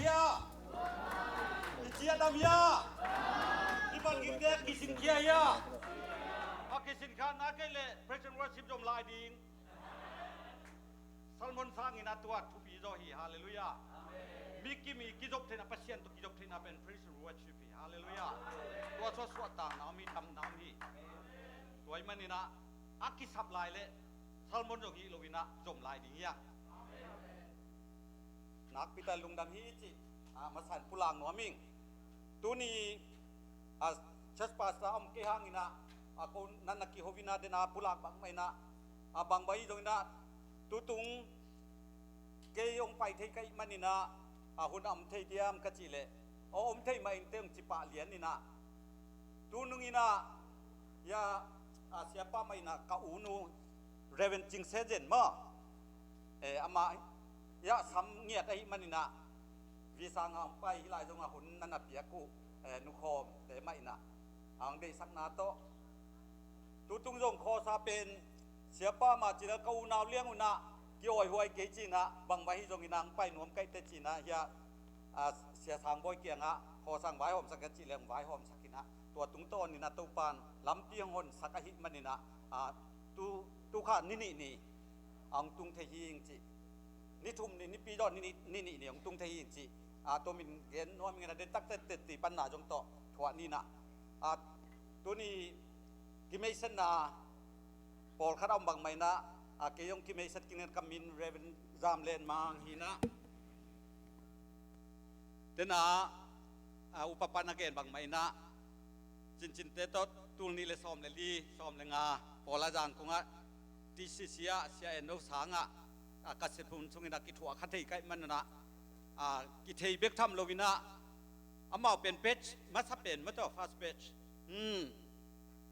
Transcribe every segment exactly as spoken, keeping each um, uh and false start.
Hia? I ciah dam hia? I pan gingte kisin khia hia? A kisin kha na kei le praise and worship zom lai ding. Salmon sangin a tua thupi zaw hi. Halleluiah. Mi kimi kizop theihna, Pasian tawh kizop theihna pen praise and worship hi. Halleluiah. Tua suah suahtakna om hi, damna om hi. Tua ahih manin ah a kisap lai le Salmon zong hi loin ah zom lai ding hi a. Nakpi tak lungdam hi cih a masa in pulak nuam ing. Tuni a church pastor a om kei hangin ah, a ko na na kiho in ah, den a pulak bangmah in ah, a bangmah hi zongin ah, tutung kei hong pai thei ka hih manin ah, a hun a om thei diam ka cih leh, aw, om thei mah inteh hong ci pah lian in ah, tunung in ah, hia, a siapa mah in ah ka u nu Reverend Cing Se Zen maw? Eh, amah, hia, sam ngiat ahih manin ah, visa ngah hong pai hi lai zong a hun na na piak uh, eh, nukhawmte mah in ah, a hong deihsakna tawh. Tutung zong khawsa pen siapa mah ci leh ka unau liang un ah ki-awihuai kei ci in ah, bangmah hi zongin ah hong pai nuam ka hi teh ci in ah, hia, a, Sia Sang Bawi kiangah khawsa hong vaihawmsak ka cih leh hong vaihawmsak in ah, tua tungtawn in ah Topan lampi hong honsak ahih manin ah, a, tu, tu kha ni nih ni a hong tung thei hi ing cih. Ni thum ni, nipi zawh ni nih, ni nih ni hong tung thei hi ing cih. A, tua min gen nuam ing in ah, den takte tetti panna zong tawh thuah ni in ah. A, tuni kimeisanna pawlkhat a om bangmah in ah, a, kei zong kimeisat kik ning, ka min Reverend Zam Len Mang hi in ah. Tena, a, upa pan a gen bangmah in ah, cincinte tawh tul nih le sawm le li, sawm le nga pawl a Zangkong ah T C C ah Sia En No Sang ah, a, ka sepum sungin ah kithuah kha thei ka hih manin ah, a, kithei bek tham loin ah, amau pen batch masa pen maw, tua first batch. Hmm.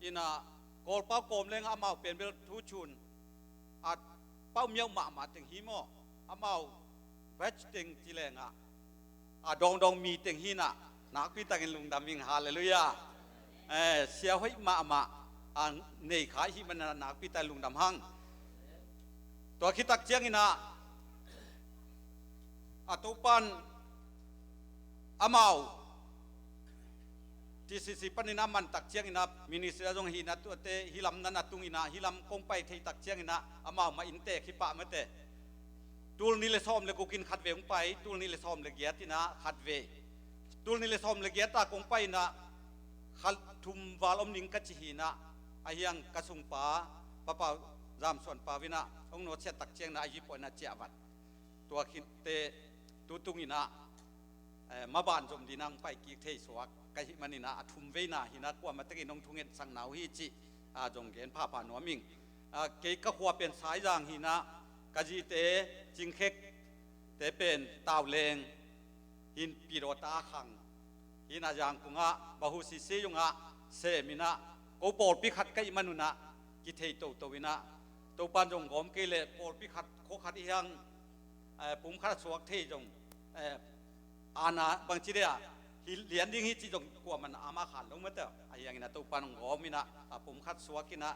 In ah, Kawlpau kawm leng ah amau pen bel thu cun, a, pau miauh mahmah teng hi maw? Amau batch teng ci leng ah, a, dawngdawng mi teng hi in ah, nakpi takin lungdam ing. Halleluiah. Eh, sia hoih mahmah a nei kha ahih manin ah nakpi takin lungdam hang. Tua khit tak ciangin ah, a, Topan amau T C C panin a man tak ciangin ah, ministry ah zong hi in ah, tuate hih lam na na tung in ah, hih lam kong pai thei tak ciangin ah, amau mah inntek hi pah mate. Tul nih le sawm le guk in khatvei hong pai, tul nih le sawm le giat in ah khatvei. Tul nih le sawm le giat a kong pai in ah, kha thum val om ning ka ci hi in ah, a hiang ka sungpa, Papa Zam Suan Pau in ah, hong nawtsiat tak ciangin ah, a yi pawh in ah ciah vat. Tua khit teh, tutung in ah, eh, maban zom ding in ah hong pai kik thei suak ka hih manin ah, a thum veina hi in ah, kuamah tekin hong thungetsakna uh hi cih, a, zong gen phapha nuam ing. A, kei ka khua pen Saizang hi in ah, ka zite Cing Khek te pen Tauleng hi in, Pidawta a khang hi in ah, Zangkong ah Bahu C C zong ah sem in ah, ko pawlpi khat ka hih man un ah kithei toto in ah, Topan zong gawm kei leh pawlpi khat, khua khat i hiang, eh, pum khat a suak thei zong, eh, ana bangci dia, hi lian ding hi ci zong kuamah in a mah khan lo mate. A hiangin ah Topan hong gawm in ah, a pum khat suak in ah,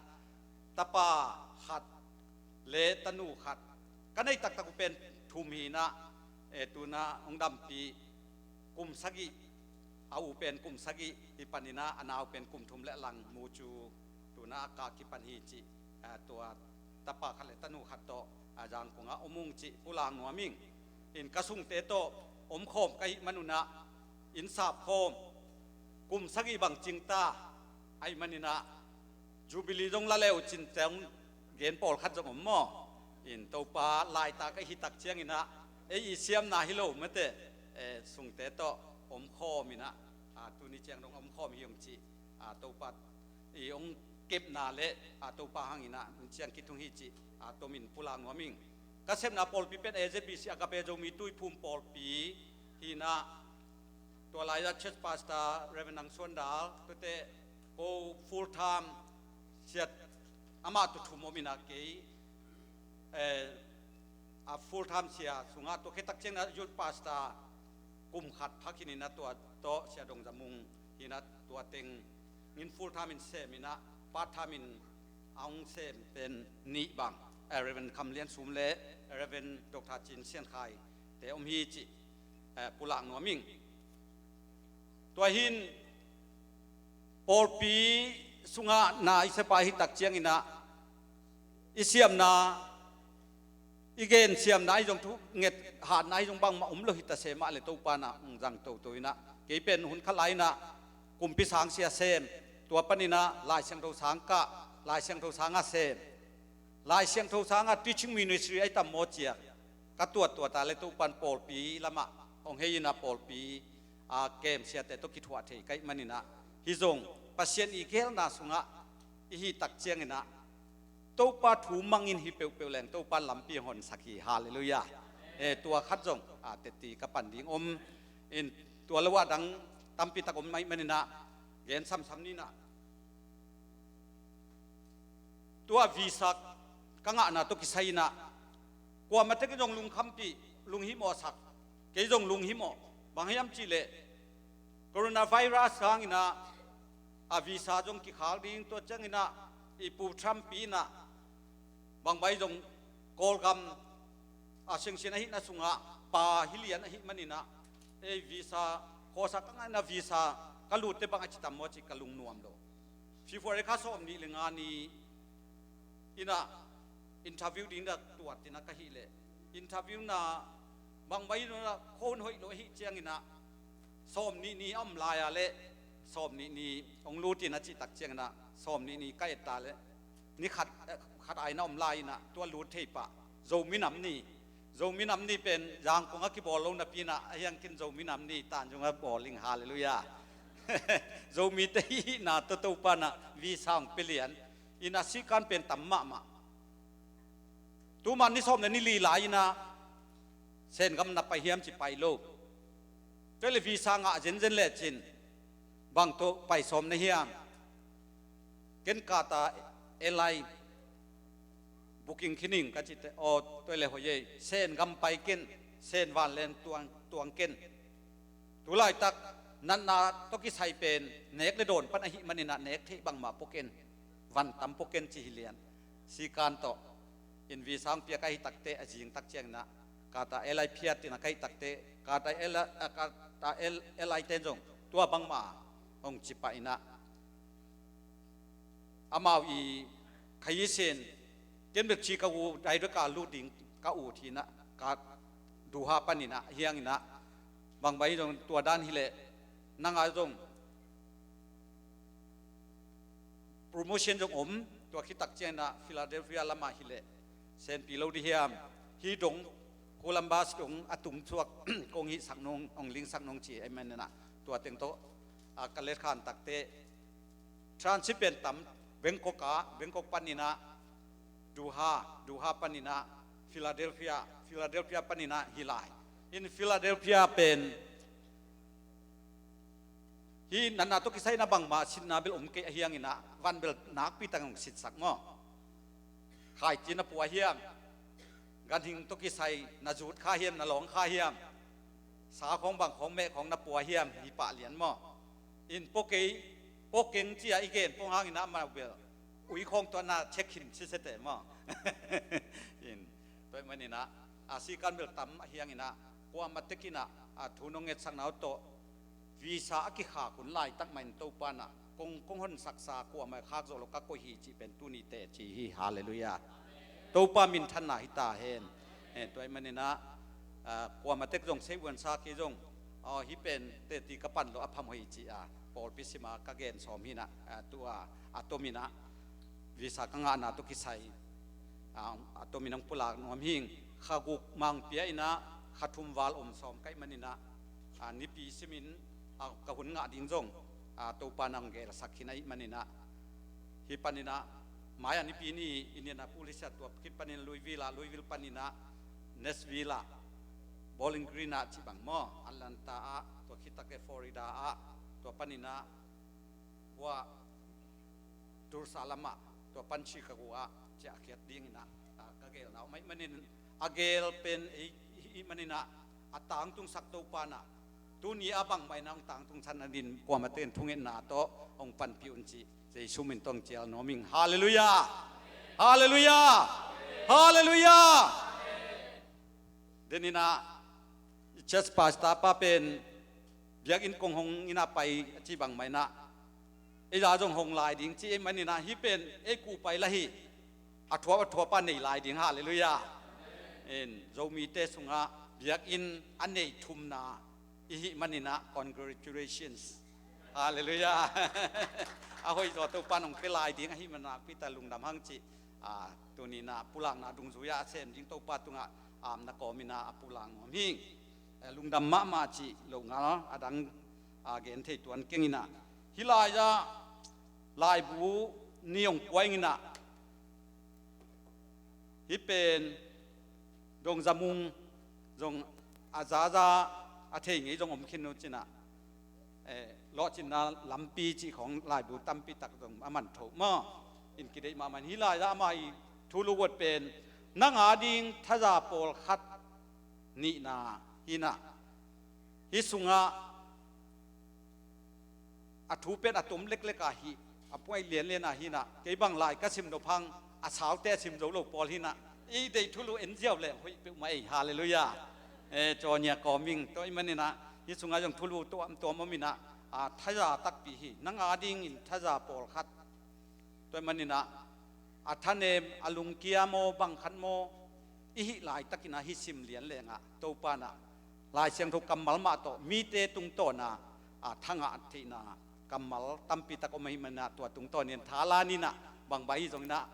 tapa khat le tanu khat, ka nei taktak uh pen thum hi in ah, eh, tu in ah hong dampi kum sagih, a u pen kum sagih hi panin ah, a nau pen kum thum le lang mu cu, tu in ah a kah kipan hi cih, a, tua tapa khat le tanu khat tawh, a, Zangkong ah om ung cih pulak nuam ing. In ka sungte tawh omkhawm ka hih man un ah, inn sapkhawm kum sagih bang cing ta ahih manin ah, Jubilee zong la le uh cin ciang gen pawlkhat zong om maw? In Topa laitak ahi tak ciangin ah, ei i siamna hi lo mate, eh, sungte tawh omkhawm in ah, a, tuni ciang dong omkhawm hi ung cih, a, Topa i hong kepna le, a, Topa hangin ah hun ciang kithung hi cih, a, tomin pulak nuam ing. Ka sepna pawlpi pen A Z B C Agape Zomi Tuiphum pawlpi hi in ah, tua lai-ah church pastor Reverend Nang Suan Dal, tuate ko full time sia, amah tawh thum om in ah kei, eh, a full time sia sungah, tua khit tak ciangin ah youth pastor kum khat phak hi in ah, tua tawh Sia Dong Za Mung hi in ah, tua tengin full time in sem in ah, part time in a hong sem pen nih bang, eh, Reverend Kham Lian Sum le Reverend Doctor Cin Sian Khai te om hi cih. eh, pulak nuam ing. Tua hin pawlpi sungah na i siapa hi tak cianginah i siamna, i gen siamna ahi zong, thu nget hatna ahi zong bangmah om lo hi ta semah le Topa na hong zang toto inah, kei pen hun khat lai inah kumpi sang sia sem, tua paninah Lai Siangtho sang kah, Lai Siangtho sangah sem, Lai Siangtho sangah teaching ministry ahi tam maw cia ka tuattuat a le Topan pawlpi lamah hong hei inah pawlpi a kem siate tawh kithuah thei ka hih maninah, hi zong Pasian i gelna sungah i hi tak cianginah Topa thu mangin hi peuhpeuh leng Topan lampi hong honsak hi. Halleluiah. Eh, tua khat zong a teti ka pan ding om in, tua lo ah dang tampi tak om mai maninah gen samsam ninah, tua visa ka ngahna tawh kisai inah kuamah tek in zong lungkhampih, lunghimawhsak, kei zong lunghimawh. Bang hiam cihleh coronavirus hanginah a visa zong kikhak ding, tua cianginah i Pu Trump pi inah bangbai zong Kawlgam a siangsiang ahihna sungah pa hi lian ahih maninah, ei visa, khawsa ka ngaihna visa ka lutte bang a ci tam maw ci ka lungnuam lo. February kha sawm nih le nga ni inah interview ding dah tuat inah ka hih leh, interview na bangbai inah khon hoih lo ahih cianginah sawm nih ni a om lai a le, sawm nih ni hong lut in a cih tak cianginah sawm nih ni ka et ta le, ni khat, eh, khat aina om lai inah tua lut thei pah. Zomi nam ni, Zomi nam ni pen Zangkong a kibawl lo napi inah a hiangkin Zomi nam ni tan zong a bawl ing. Halleluiah. Zomite hihna tawh Topa na visa hong pia lian inah sikan pen tam mahmah. Tuman ni sawm le ni li lai inah Sengam na pai hiam ci pai lo. Tua le visa ngah zenzen lecin bang tawh pai sawm na hiam? Ken Qatar Airline booking khin ing ka cite, aw tua le hoih ei, Sengam pai ken, Sen vanleng tuang, tuang ken. Tulaitak natna tawh kisai pen nek le dawn pan ahih maninah nek theih bangmah pua ken, van tam pua ken ci hi lian. Sikan tawh in visa hong piak ahih takte a zing tak cianginah Qatar Airline phiat inah ka hih takte Qatar Airline, ah, Qatar Air-, Airline ten zong tua bangmah hong ci pah inah, amau i khayi sen ken bek ci ka u direct a lut ding ka ut hi inah, ka Doha paninah hianginah bangbai zong tua dan hileh nanga zong promotion zong om. Tua khit tak cianginah Philadelphia lamah hileh senpi lo di hiam, hi dong Columbus dong a tung suak kong hihsak nung, hong lingsak nung ci ahih maninah tua teng tawh a ka letkhan takte transit pen tam, Bangkok ah, Bangkok paninah Doha, Doha paninah Philadelphia, Philadelphia paninah hi lai. In Philadelphia pen hih natna tawh kisai inah bangmah sitna bel om kei ahianginah van bel nakpi tak hong sitsak maw. Khaiti na pua hiam? Ganhing tawh kisai na zut kha hiam, na lawng kha hiam? Sa khawng bang khawng meh khawng na pua hiam? Hi pah lian maw. In pua kei, pua keng cia i gen pua hanginah amau bel ui khawng tuahna check hin sisete maw. In tua ahih maninah a sikan bel tam ahianginah kuamah tekinah a thu nong ngetsakna uh tawh visa a kikhak hun laitak mah in Topa na kong, kong honsaksa kuamah khak zawh lo ka koih hi cih pen tuni teci hi. Halleluiah. Topa minthanna hi ta hen. Eh, tua ahih maninah, ah, kuamah tek zong sei uansa kei zong, aw, hih pen teti ka pan lo a phamawh hi ci a pawlpi sima ka gen sawm hinah, ah, tua a tominah visa ka ngahna tawh kisai, ah, a tomin hong pulak nuam hing. Kha guk mah hong pia inah kha thum val om sawm ka hih maninah, ah, nipi simin, ah, ka hun ngah ding zong, ah, Topa na hong gelsak khin ahih maninah, hih paninah mai-ah nipi ni Indianapolis ah, tua khit panin Louisville ah, Louisville paninah Nashville ah, Bowling Green ah cih bang maw, Atlanta ah, tua khit tak le Florida ah, tua paninah hua Tulsa lamah, tua pan Chicago ah ciahkhiat dinginah, ah, ka gelna om ahih manin, a gel pen ei, ei, ei maninah a tangtungsak Topa na tuni a bangmah inah hong tangtungsan a din kuamah tein thungetna tawh hong panpih un cih Jesu min tawh hong cial nuam ing. Halleluiah. Halleluiah. Halleluiah. Deninah i Church pastor pa pen biakinn kong hong in a pai a ci bangmah in ah, ei za zong hong lai ding ci ei manin ah, hih pen ei kuh pai la hi, a thuap a thuap a nei lai ding. Halleluiah. In Zomite sungah biakinn a nei thumna i hih manin ah, congratulations. Halleluiah. A hoih zaw Topa in hong pia lai ding ahih manin ah, Peter lungdam hang cih, a, tuni in ah pulakna dungzui ah a sem ding Topa tungah, am, na kawm in ah a pulak nuam hi. Eh, lungdam mahmah cih lo ngal a dang, a, gen thei tuan keng in ah, hih lai-ah laibu ni hong kuai in ah, hih pen dong zamung zong a zaza a thei ngei zong om khin uh cin ah, eh, lawhcinna lampi cih khawng laibu tampi tak zong a man tho maw. In kideih mahmah in, hih lai-ah amah i thulu uat pen nang a ding thaza pawlkhat nihna hi in ah, hih sungah a thu pen a tom leklek a hi, a puai lianlian a hi in ah, kei bang lai ka sim nop hang a saute a sim zo lo pawl hi in ah, i deih thulu en ziau leng hoih peuhmah ei. Halleluiah. Eh, cawnia kawming tua ahih manin ah, hih sungah zong thulu tuamtuam om in ah, a, thaza takpi hi. Nang a dingin thaza pawlkhat. Tua ahih manin ah, a thanem, a lungkia maw, bang khat maw, i hih laitakin ah hih sim lian leng ah, Topa in ah Lai Siangtho kammal mah tawh mite tungtawn ah, a, thangah theihna kammal tampi tak om ahih manin ah, tua tungtawn in tha la ni in ah, bangbang hi zong in ah,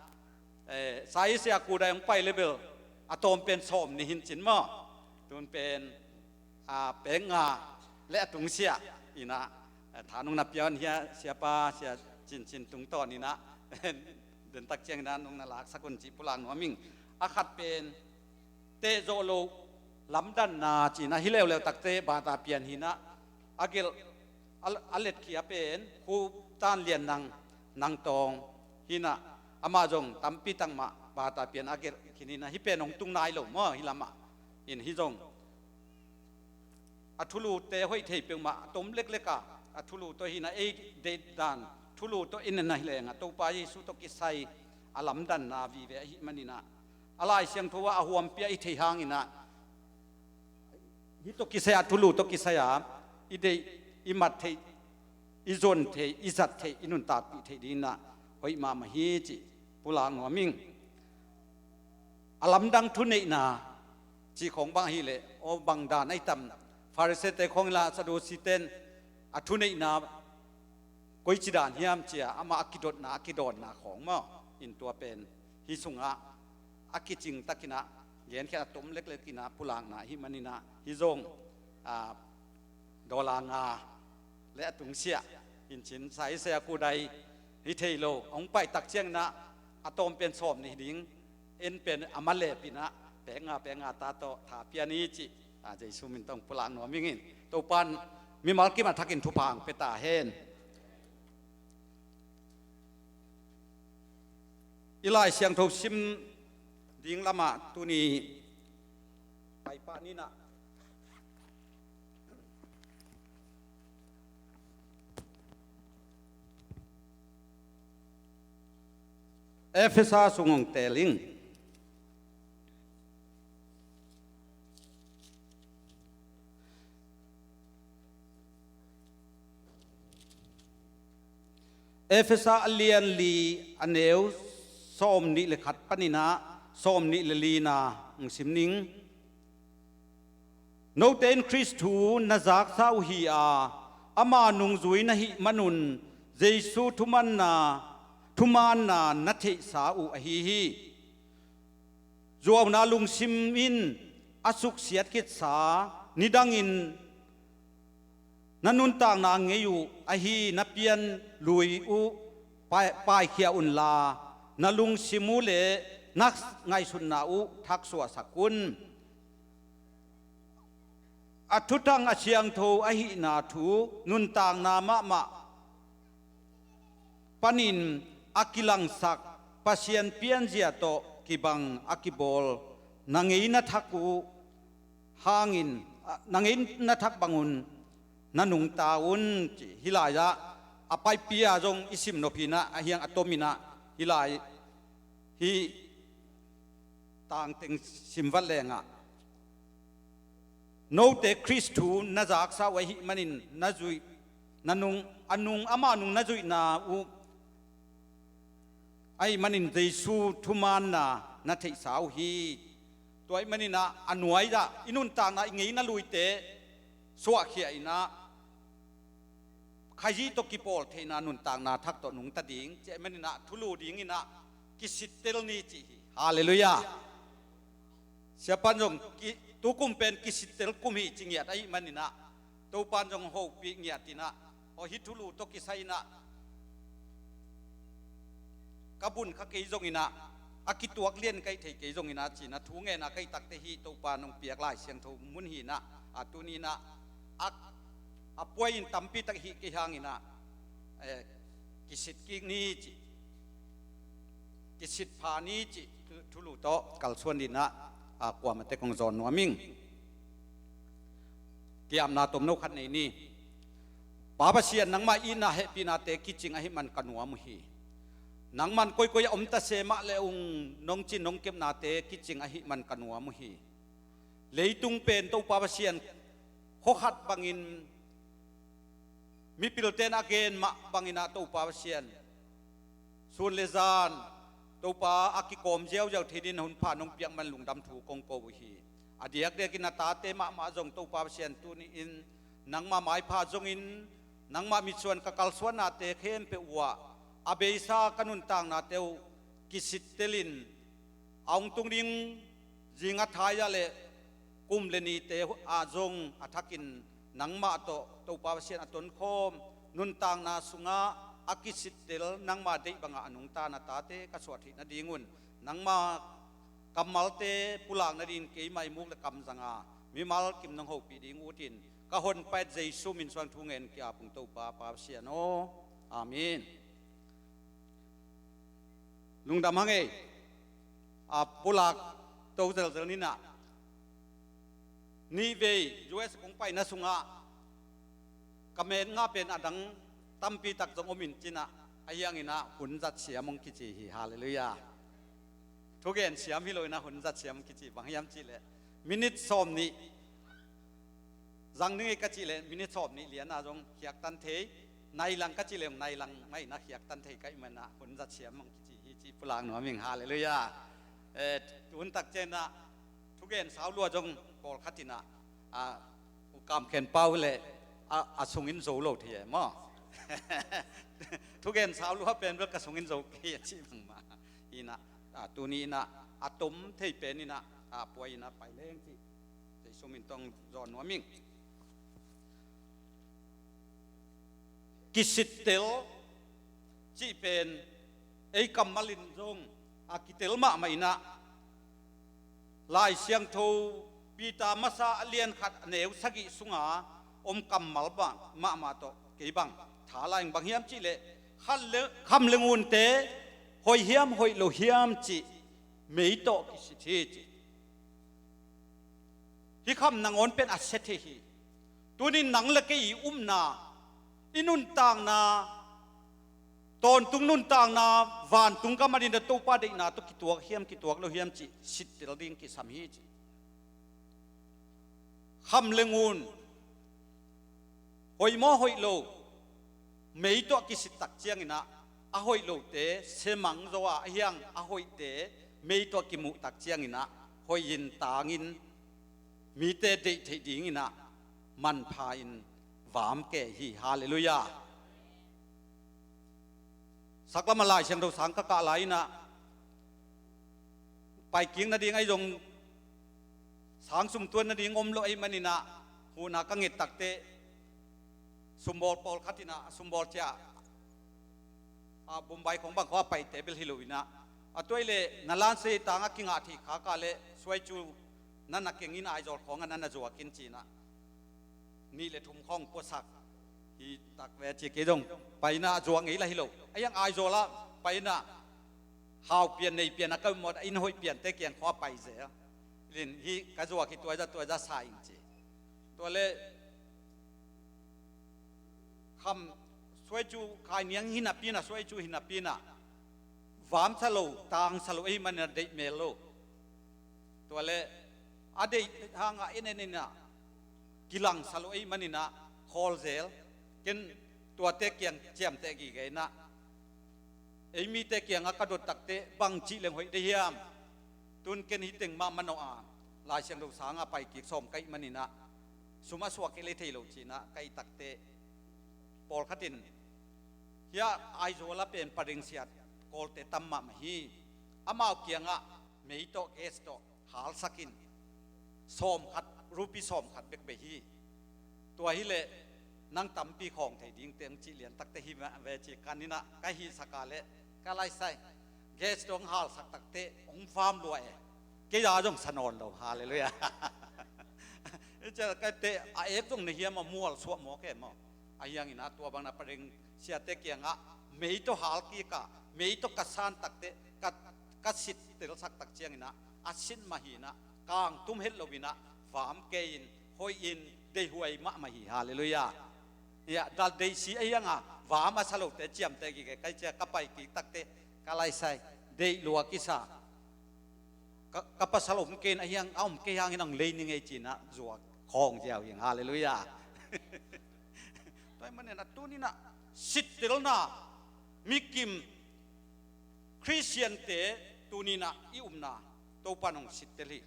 eh, sa i sia ku dai hong pai le bel a tawm pen sawm nih hi in cin maw. Tun pen, a, pek nga le a tungsiah in ah, eh, tha nong na pia un hia, siapa, sia Cin Cin tungtawn in ah, den tak ciang in ah nong na laksak un cih pulak nuam ing. A khat pen teh zawh loh lamdanna cih in ah, hi leuleu takte bata pian hi in ah, a gelh, a, a letkhia pen Khu Tan Lian Nang, Nang Tawng hi in ah, amah zong tampi tak mah bata pian a gelh khin hi in ah, hih pen hong tung nai lo maw hih lamah. In hih zong a thulute hoih thei peuhmah, a tom leklek a, a thulu tawh hi in ah, ei deihdan thulu tawh i neih na hi leng ah, Topa Jesu tawh kisai a lamdanna vive ahih manin ah, a Lai Siangtho ah a huampia i theih hang in ah, hih tawh kisai a, thulu tawh kisai a, i deih, i mat theih, i zon theih, i zat theih, i nuntakpih theih ding in ah hoih mahmah hi cih pulak nuam ing. A lamdang thuneihna cih khawng bang ahih leh, aw, bang dan ahi tam, Pharisee-te khawng hi in ah, Sadducee-te in a thuneihna koici dan hiam ci a, amah a kidotna, a kidawnna khawng maw. In tua pen hih sungah a kicing tak in ah, genkhiat a tom leklek in ah pulakna ahih manin ah, hih zong, a, dollar nga le a tungsiah hi in cin, sa i sia ku dai hi thei lo, hong pai tak ciang in ah a tawm pen sawm nih hi ding. En pen a malep in ah pek nga, pek nga ta tawh tha pia ni cih, a, Jesu min tawh pulak nuam ing in, Topa in mimal kim a thakin thupha hong pia ta hen. I Lai Siangtho sim ding lamah tuni paipah ni in ah, Efesa sung hong teel ing. Efesa a lian li, a neu sawm nih le khat panin ah sawm nih le li na hong sim ning. Note in Khrist thu na zaksa uh hi a, ama nungzui na hih manun Jesu thumanna, thumaanna na theihsa uh ahi hi. Zuauna lungsim in a suksiat khitsa, nidangin na nuntakna ngei uh ahi na pian lui uh pai-, paikhia unla, na lungsim uh le na ngaihsutna uh thaksuahsak un. A thuthang a siangtho ahihna thu nuntakna mahmah panin a kilangsak Pasian pianzia tawh kibang a kibawl na ngei na thak uh hangin, a, na ngei na thak bangun na nungta un, ci. Hih lai-ah a paipi-a zong i sim nop hi-in ah, a hiang a tom in ah, hih lai, hih tangteng simvat lengah Note Khrist thu na zaksa uh ahih manin na zuih, na nung, a nung, ama nung na zuihna uh ahih manin Jesu thumaanna na theihsa uh hi. Tua ahih maninah a nuai-ah i nuntakna i ngeina luite suahkhia inah Khrih tawh kipawl theihna nuntakna thak tawh nungta ding, cih ahih maninah thulu dinginah kisittel ni cih hi. Halleluiah. Siapan zong ki, tukum pen kisittel kum hi ci ngiat ahih maninah Topan zong hopih ngiat inah, aw hih thulu tawh kisai inah ka bun kha kei zonginah, a kituak lian ka hih thei kei zonginah cinah thu ngenna ka hih takte hih Topa nong piak Lai Siangtho mun hinah, a tuninah a, a puai in tampi tak hih kei hanginah, eh, kisit kik ni cih, kisit pha ni cih thu, thulu tawh kalsuan dinah, a kuamate kong zawn nuam ing. Kiamna tomno khat nei ni. Pa Pasian, nangmah itna hehpihnate kicing ahih man ka nuam uh hi. Nangman koikoi a om ta se mah le ung nong cin nong kepnate kicing ahih man ka nuam uh hi. Leitung pen Topa Pasian khuakhat bangin mipilte in a gen mah banginah Topa Pasian sun le zan Topa a kikawm ziauziau thei dingin hun pha nong piak man lungdam thu kong ko uh hi. A diakdiakin a tate mahmah zong Topa Pasian tuni-in nangmah maipha zongin nangmah mitsuan ka kalsuannate khempeuh uhah a beisa ka nuntaknate uh kisittelin a hong tung ding zing a thai-ah le kum le nite ah zong a thakin nangmah tawh Topa Pasian a tonkhawm nuntakna sungah a kisittel nangmah deih bangah a nungta na tate ka suah theih nadingun nangmah kammalte pulak nadingin keimah i muk le kamzanga mimal kim nong hopih ding utin ka honpa et Jesu min suang thu ngen ki-ap ung Topa Pa Pasian aw. Amen. Lungdam hang ei. A pulak to zelzel ninah nihvei U S kong paina sungah ka men ngah pen a dang tampi tak zong om in cinah a hianginah hun zat siam hong kici hi. Halleluiah. Thugen siam hi loinah hun zat siam hong kici bang hiam cihleh minit sawm nih zang ding hi ka cih leh minit sawm nih lianah zong khiaktan thei, nailang ka cih leh nailang mah inah khiaktan thei ka hih manah hun zat siam hong kici hi cih pulak nuam ing. Halleluiah. Eh, tun tak cianginah thugen sau lua zong pawlkhat inah, a, U Kam Khen Pau le a, a sungin zo lo thei e maw? Thugen sau lua pen bel ka sungin zo kei a cih bangmah inah, a, tuni inah a tom thei pen inah a puai inah pai leng cih Jesu min tawh zawn nuam ing. Kisittel cih pen ei kammal in zong a kitel mahmah inah Lai Siangtho Peter masa a lian khat a neu sagih sunga om kammal bang mahmah tawh kei bang tha lai ing. Bang hiam cihleh kham le, kham le ngunte hoih hiam hoih lo hiam cih mei tawh kisit hi cih. Hih kham nangawn pen a sia thei hi. Tunin nang le kei i upna, i nuntakna, tawntung nuntakna, vantung gam adingin a Topa deihna tawh kituak hiam kituak lo hiam cih sittel ding kisam hi cih. Kham le ngun hoih maw hoih lo, mei tawh a kisit tak cianginah a hoih lote semang zo a, a hiang a hoihte mei tawh a kimuh tak cianginah hoihin tangin mite deih theih dinginah manpha-in vam ke hi. Halleluiah. Saklamah Lai Siangtho sang ka kah lai inah paikik nading ahi zong sang sum tuan nading om lo ahih maninah huhna ka nget takteh sumbawl pawlkhat inah a sumbawl ciah a Bombay khawng bang khawng a paite bel hi lo inah a tuai le na lansei tangah kingah thei khak a le suaicu na na kengin Aizawl khawngah na na zuakin cinah nih le thum khawng puasak hi tak ve ci kei zong paina a zuak ngei la hi lo. A hiang Aizawl ah paina hau pian nei pian a ka mawt a inn hoih piante kiang khawng a pai zel. Lin hi ka zuak hi tuaiza tuaiza sa ing ci. Tua le kham suaicu khai niang hi napi inah suaicu hi napi inah vam sa lo tang sa lo ahih manin a deih mel lo. Tua le a deih hangah en en inah kilangsa lo ei maninah khawl zel. Ken tuate kiang ciamteh gige inah ei mite kiangah ka dot takteh bangci leng hoih de hiam? Tun ken hiteng mah manawh a Lai Siangtho sangah paikik sawm ka hih maninah sum a suak kei lei thei lo cinah ka hih takteh pawlkhat in hia Aizawl a pen Pading siat kawlte tam mahmah hi. Amau kiangah mei tawh gas tawh halsakin sawmkhat, rupi sawmkhat bek bei hi. Tua hileh nang tampi khawng thei ding teng cih lian takte hi mah ve ci kaninah ka hihsak a leh ka laisai gas dong halsak takte hong fam lua e. Kei a zong sa nawn lo. Halleluiah. I ciah kaite a ek zong na hiam a mual suah maw ke maw? A hiangin a tua bangna Pading siate kiangah mei tawh halkik a mei tawh ka san takte ka, ka sittelsak tak cianginah a sin mah hinah kangtum het loinah vam kei in hoih in deihuai mahmah hi. Halleluiah. Ia dal deihsi a hianga vam a sa lote ciamte kike kai cia ka paikik takte ka laisai deih lua kisa. Ka, ka pasal om kei in a hiang a om kei hangin ang lei ni ngei cinah zuak khawng ziau hiang. Halleluiah. Tua hih maninah tuninah sittelna mikim Khristiante tuninah i umna Topan hong sittel hi.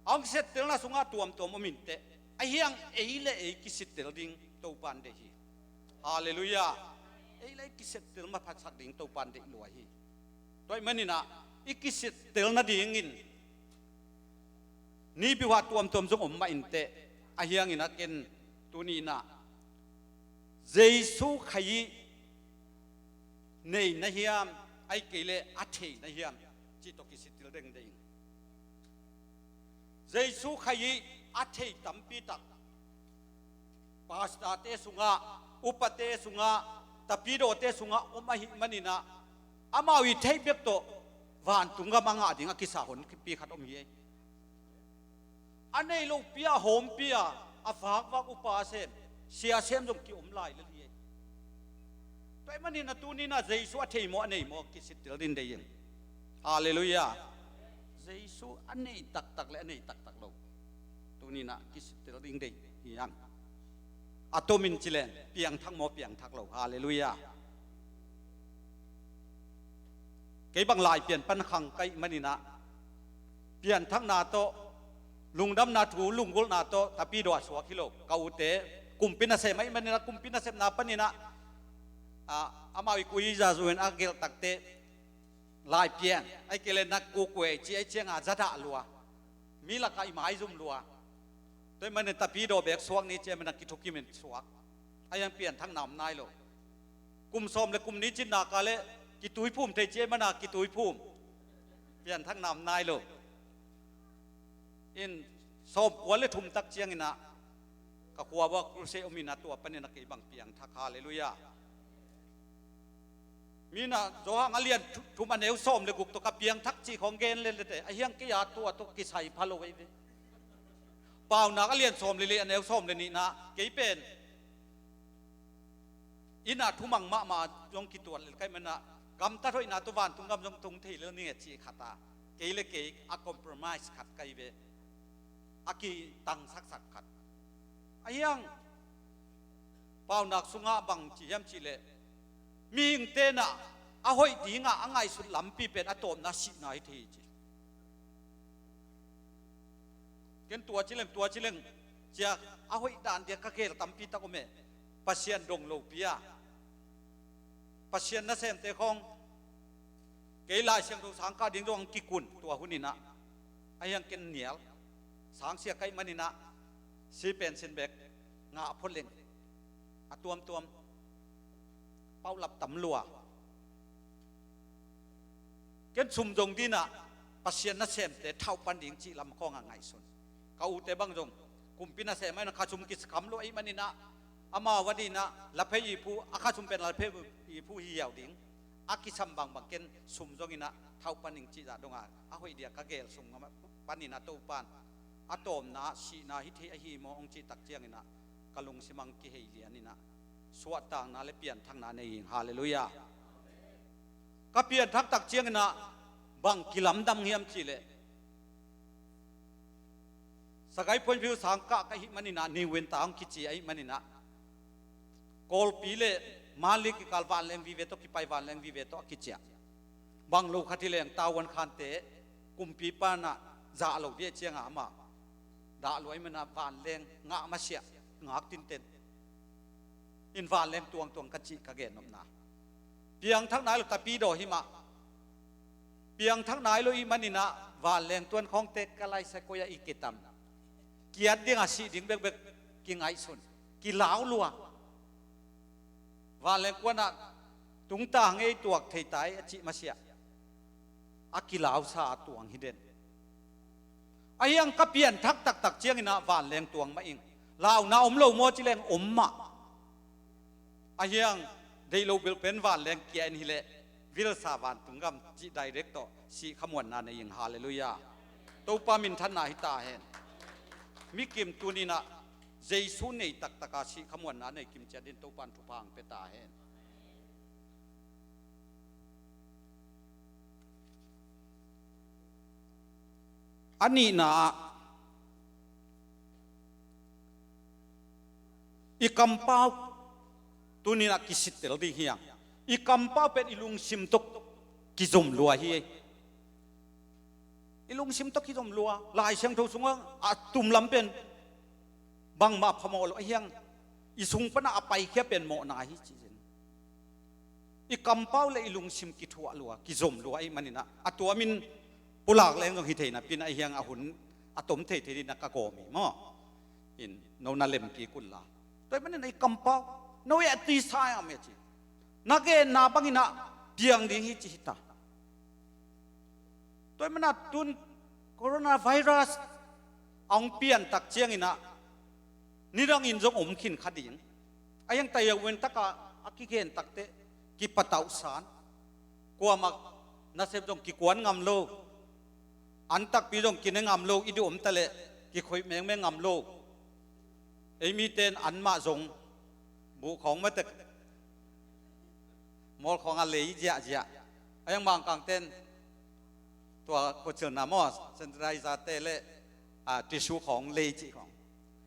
A hong sittelna sungah tuamtuam om inteh a hiang ei le ei kisittel ding Topan deih hi. Halleluiah. Ei le ei kisittel maphatsak ding Topan deih lua hi. Tua hih maninah i kisittel nadingin nipi hua tuamtuam zong om mah inteh a hiangin a ken tuninah Jesu khai ih nei na hiam, ai kei le a thei na hiam cih tawh kisittel dengdeng. Jesu khai ih a thei tampi tak pastorte sungah, upate sungah, tapidawte sungah om ahih maninah amau ih theih bek tawh vantung gam a ngah ding a kisa honpi khat om hi ei. A nei lopi a hawmpi a a vakvak upa sem sia sem zong kiom lai lel hi ei. Tua hih maninah tuninah Jesu a thei maw a nei maw kisittel ding dei in. Halleluiah. Jesu a nei taktak le a nei taktak lo tuninah kisittel ding dei hi ang. A tomin cileng piangthak maw piangthak lo? Halleluiah. Kei bang Laipian pan khang ka hih maninah pianthakna tawh lungdamna thu lunggulhna tawh tapidaw a suak hi lo. Ka ute kumpi nasem ahih maninah kumpi nasepna paninah amau ih kui zazu in a gelh takte Laipian ai kei le na kukuei ci ai cianga zadah lua. Mi lakah i maizum lua. Tua hih manin tapidaw bek suak ni ci ai mana kithukimin suak. A hiang pianthakna om nai lo. Kum sawm le kum ni cinna ka le kituiphum thei ci ai mana kituiphum. Pianthakna om nai lo. In sawm kua le thum tak cianginah ka khua bawk crusade ominah tua paninah kei bang piangthak. Halleluiah. Minah Johan a lian thum a neu sawm le guk tawh ka piangthak cih khawng gen lelete a hiang kei a tua tawh kisai pha lo ei ve. Paunak a lian sawm le li a neu sawm le nihna kei pen innah thumang mahmah zong kituat lel ka hih manah gamtat hoihna tawh vantung gam zong tung thei lel ninge cih khata kei le kei a compromise khat ka hi ve. A kitangsaksak khat a hiang. Paunak sungah bang ci hiam cihleh mihing tenah a hoih dingah a ngaihsut lampi pen a tawpna sihna hi thei hi ci. Ken tua cileng tua cileng cia a hoih dan dia ka gel tampi tak om e. Pasian dong lopi a Pasian nasemte khawng kei Lai Siangtho sangkah ding zong kikun tua huninah a hiang ken nial sangsia ka hih maninah si pen sin bek ngah phot leng a tuamtuam paulap tam lua. Ken sum zong dinah Pasian nasemte thauh pan ding cih lam khawngah ngaihsun. Ka ute bang zong kumpi nasem aina kha sum kiskam lo ahih maninah amau a dinah laphei iphu a kha sum pen laphei iphu hi hiau ding. A kisam bangbang ken sum zonginah thauh pan ding cih zah dongah a hoih dia ka gel sum ngam paninah Topan a tawmna sihna hi thei ahi maw hong cih tak cianginah ka lungsimang kihei lianinah suahtakna le pianthakna nei ing. Halleluiah. Ka pianthak tak cianginah bang kilamdang hiam cihleh Sagaing Phoenview sang kah ka hih maninah, New Win ta hong kici ahih maninah, Kawlpi le Mandalay kikal vanleng vive tawh kipai, vanleng vive tawh a kiciah. Bang lo khat hi leng Tavuan Khante kumpipa inah zah lo dih ciangah amah dah lua ahih manah vanleng ngah masiah, ngak tinten in vanleng tuangtuang ka cih ka gennopna. Piangthak nai lo, tapidaw hi mah. Piangthak nai lo ih maninah vanleng tuan khawngte ka laisai koi-ah i kitam. Kiat dingah sih ding bekbek kingaihsun, kilau lua. Vanleng kuanah tungta ngei tuak thei tai a cih masiah a kilausa a tuang hi den. Ahiang ka pianthak taktak cianginah vanleng tuang mah ing. Launa om lo maw ci leng om mah. Ahiang deih lo bilpen vanleng kia in hileh vilsa vantung gam cih direct tawh sih khamuanna nei ing. Halleluiah. Topa minthanna hi ta hen. Mi kim tuninah Jesu nei taktaka sih khamuanna nei kim ciat din Topa in thupha hong pia ta hen. A nihna ah i kampau tuninah kisittel ding hiang. I kampau pen i lungsim tawh kizom lua hi. I lungsim tawh kizom lua. Lai Siangtho sungah a tumlam pen bangmah phamawh lo ahiang, i sung panah a paikhia pen mawhna hi ci zen. I kampau le i lungsim kithuah lua, kizom lua ahih maninah a tuamin pulak leng zong hi thei napi-in ahiang a hun a tom thei thei dinah ka gawm hi maw. In no na lem kik unla. Tua ahih maninah i kampau no i a tisa am e ci. Na genna banginah piang ding hi ci hi ta. Tua ahih manah tun coronavirus a hong piantak cianginah nidangin zong om khin kha ding. Ahiang tayawen takah a kigen takteh kipatauhsan. Kuamah nasep zong kikuan ngam lo. An takpi zong kine ngam lo, i duh om taleh kikhoih mengmeng ngam lo. Ei mite in anmah zong buh khawng matek, mawl khawngah lei ziahziah. Ahiang Mangkangte in tua khuacilna maw, sanitizer te le, ah, tissue khawng lei cih khawng.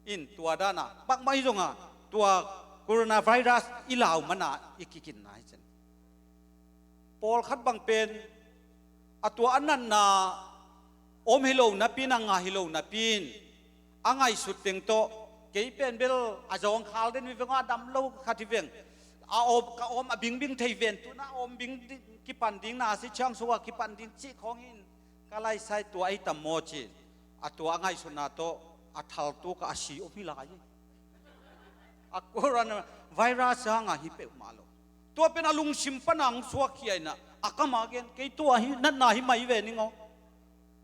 In tua dana bangmah hi zongah tua coronavirus i lau mana i kikinna hi cin. Pawlkhat bang pen a tua a natna om hi lo napi-in, a ngah hi lo napi-in a ngaihsut teng tawh, kei pen bel a zawngkhal den hi veng aw, a dam lo khat hi veng, a om, ka om a bingbing thei ven, tuna a om bing ding, kipan ding na si ciang sungah kipan ding cih khawng hi in ka laisai tua ahi tam maw ci-in a tua a ngaihsutna tawh a thaltuk a si om hi lai hi. A coronavirus hangah hi peuhmah lo. Tua pen a lungsim pana hong suakkhia inah a kamah gen, kei tua hi natna hi mai ve ning aw.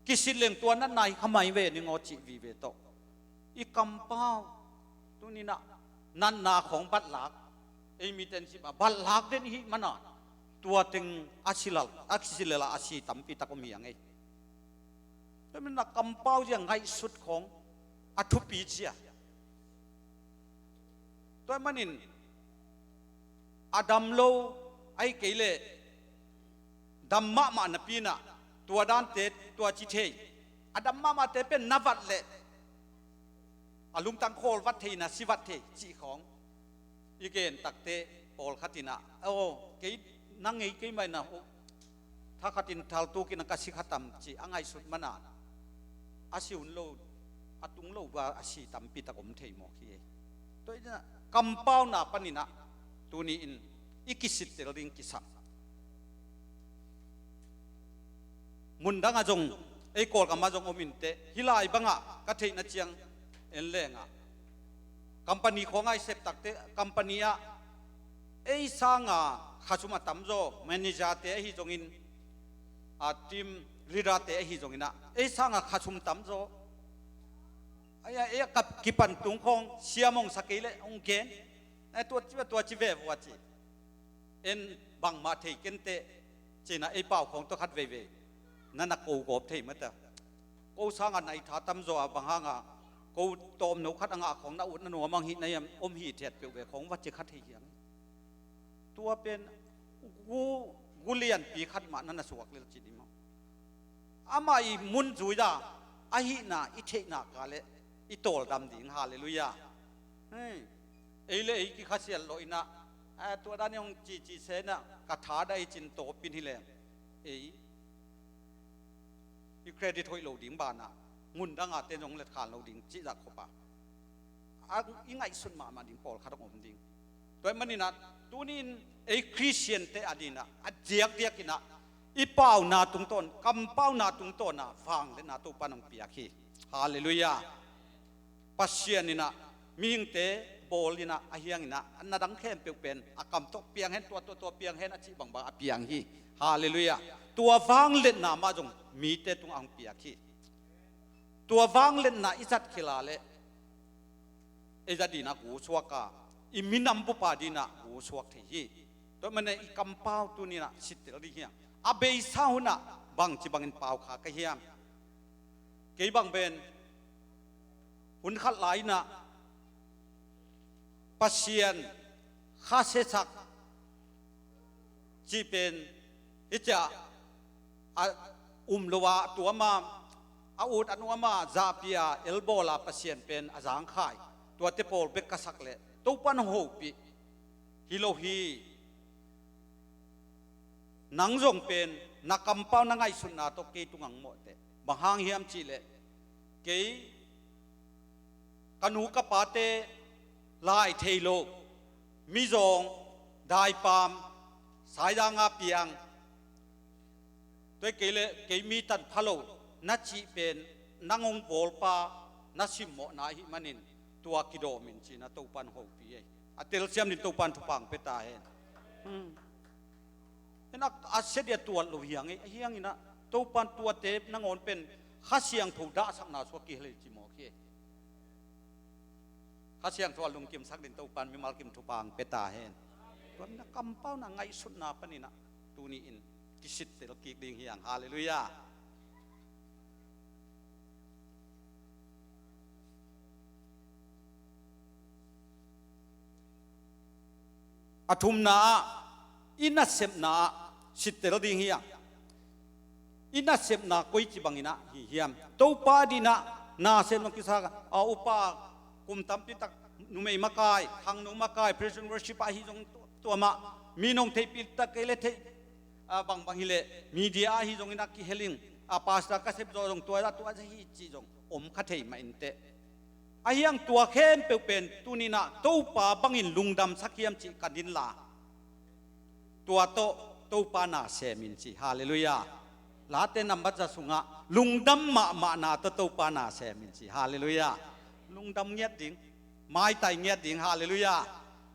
Kisit leng tua natna hi kha mai ve ning aw cih vive tawh i kampau tuninah natna khawng batlak, ei mite in sim a batlak den i hih mana tua teng a silal, a kisilel a si tampi tak om hi a ngei. Tua manin a kampau zia ngaihsut khawng a thupi zia. Tua manin a dam lo, ahih kei leh dam mahmah napi-in ah tua dante tua ci thei. A dam mahmahte pen na vat leh a lungtang khawl vat thei, na si vat thei cih khawng i gen takteh pawlkhat in ah, aw, kei na ngei kei mah in ah, thakhatin thaltukin a ka si kha tam cih a ngaihsut mana a si hun lo, a tung lo ba a si tampi tak om thei mawk hi. Tua in ah kampauna panin ah tuni-in i kisittel ding kisam. Mundang ah zong, ei Kawlgam ah zong om inteh, hih lai bangah ka theihna ciang en lengah company khawng ah i sep takteh company ah ei sanga khasum a tamzaw, manager te ahi zongin, a team leader te ahi zongin ah ei sanga khasum tamzaw. Ai, ai, ei a kap kipan tung khawng siam hong sa kei leh hong gen. Ai, tua ci, tua ci ve vua ci. En bangmah thei kenteh ci-in ah ei pau khawng tawh khat veivei na na ko gawp thei mata. Ko sangah na i tha tamzaw a bang hangah ko tawmno khat a ngah khawng na ut na nuam ang hih na hiam, om hithiat peuh ve khawng va ci kha thei hiang. Tua pen gu, gu lianpi khat mah na na suak lel ci ding maw? Amah i mun zui-a ahihna i theihna ka leh i tawldam ding. Halleluiah. Hei, ei le ei kikhasiat loh inah, a, tua dan i hong cici se inah ka tha dah i cin tawpin hi leng, ei i credit hoih lo ding banah, ngundang a ten zong letkhan lo ding cih zah khop a, a, i ngaihsut mahmah ding pawlkhat hong om ding. Tua ahih maninah tuni-in ei Khristiante a dinah a diakdiak inah i pauna tungtawn, kampauna tungtawnah vangliatna Topa in hong piak hi. Halleluiah. Pasian inah mihingte bawl inah a hiang inah a na dang khempeuh pen a kam tawh piang hen, tua, tua, tua piang hen a cih bangbang a piang hi. Halleluiah. Tua vangliatna mah zong mite tungah hong piak hi. Tua vangliatna i zat khia leh ei zat dinah gusuak a, i minam bup a dinah gusuak thei hi. Tua ahih manin i kampau tuni inah sittel ding hi hang. A beisa hunah bangci bangin pau kha ka hiam? Kei bang pen hun khat lai inah Pasian khasiasak cih pen, hih ciah a um lo a, a tuam a, a ut a nuam a, zahpih a, elbawl a Pasian pen a zangkhai, tuate pawl bek ka sak leh Topa in hong hopih. Hi lo hi. Nang zong pen na kampau, na ngaihsutna tawh kei tungah hong mawh teh. Bang hang hiam cih leh, kei ka nu ka pate lai thei lo, mizawng, daipam, saizang a piang, tua kei le kei mi tanpha lo na cih pen nang hong bawlpa na simmawhna ahih manin tua kidawm in ci-in ah Topa in hong hopih hi. A telsiam dingin Topa in thupha hong pia ta hen. Hmm. Inah a sia ding a tuat lo hi hang ei, ahi hangin ah Topa in tuate nangawn pen Kha Siangtho dahsakna sungah kihel hi ci mawk hi. Kha Siangtho a lungkimsak dingin Topa in mimal kim thupha hong pia ta hen. Tua manin ah kampauna, ngaihsutna panin ah tuni-in kisittel kik ding hi hang. Halleluiah. A thumna ah, i nasepna ah sittel ding hi hang. I nasepna koici bangin ah hi hiam? Topa adingin ah nasem zong kisa a, upa kum tampi tak numei makai, khangno makai, praise and worship ahi zong tua mah, mi nong theihpih tak kei le theih, a, bangbang hi leh, media ahi zongin ah kihel ing, a, pastor ka sep zawh zong tua zah, tua zah hi cih zong om kha thei mah inteh. Ahi hang tua khempeuh pen tuni-in ah Topa bangin lungdamsak hiam cih ka din la, tua tawh Topa na sem in ci. Halleluiah. Late nambat za sungah lungdam mahmahna tawh Topa na sem in ci. Halleluiah. Lungdam ngiat ding, maitai ngiat ding. Halleluiah.